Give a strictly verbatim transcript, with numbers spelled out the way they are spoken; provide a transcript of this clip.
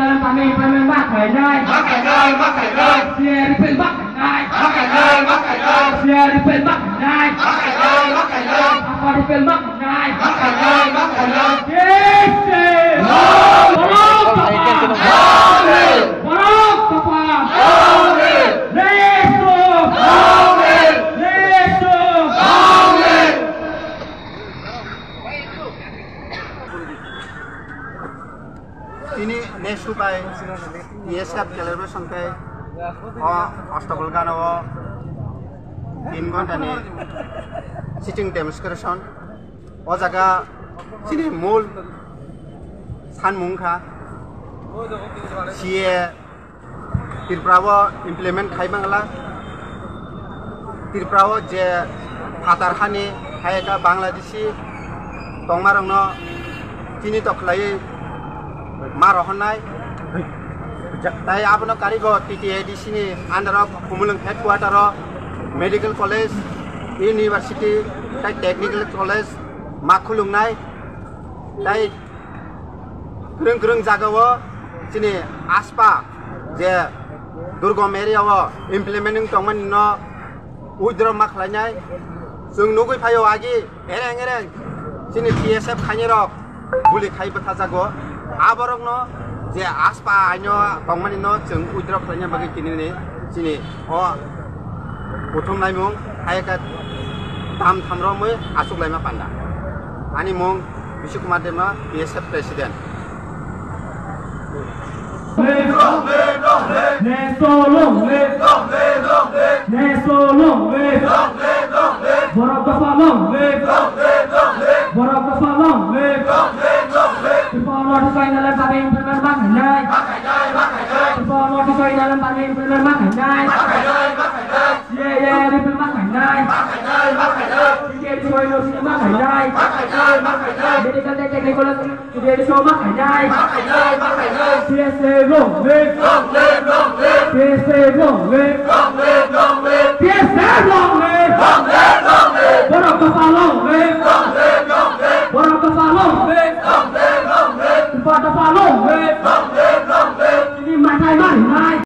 Inner Line Permit Implement ma khainai. Ma khainai, ma khainai. C A A repeal ma khainai. Ma khainai, ma khainai. C A A repeal ma khainai. Ma khainai, ma khainai. Apa repeal ma khainai. Ma khainai, ma khainai. Yes, yes. Borok tapa. Borok tapa. Lesu. Lesu. Tini next bai T S F celebration khe o Ashtabal Gana o tin ghonta ni sitting demonstration. O jaga chini mul sanmung kha C A A Tripura o implement khai bangla. Tripura o je phatar hani hayaka Bangladeshi tongmarokno chini to khlaiwi ma rohornai. Tai abono karigo T T A D C ni under o Khumulwng headquarter o medical college, university, tai technical college ma khulungnai. Tai kwrwng kwrwng jagao chini aspa je durgom area o implement wng tongmani no withdraw ma khlainai. Chwng nugwi phaio agi ereng ereng chini T S F khainai rok guli khai bwthajago. Aborokno je aspa aino tongmani no chwng withdraw khlaina bagwi tini ni chini o kuthum naimung hai khe tam tham romwi aswk laima panda. Ani mung Bishnu Kumar Debbarma, T S F President. Neso long live. Neso long live. Borok dopha long live. Borok dopha long live. Tripura North East Inner Line Permit implement ma khainai. Tripura North East Inner Line Permit implement ma khainai. C A A repeal ma khainai. C A A repeal ma khainai. Medical, technical, C A A repeal ma khainai. C S A long live. C S A long live.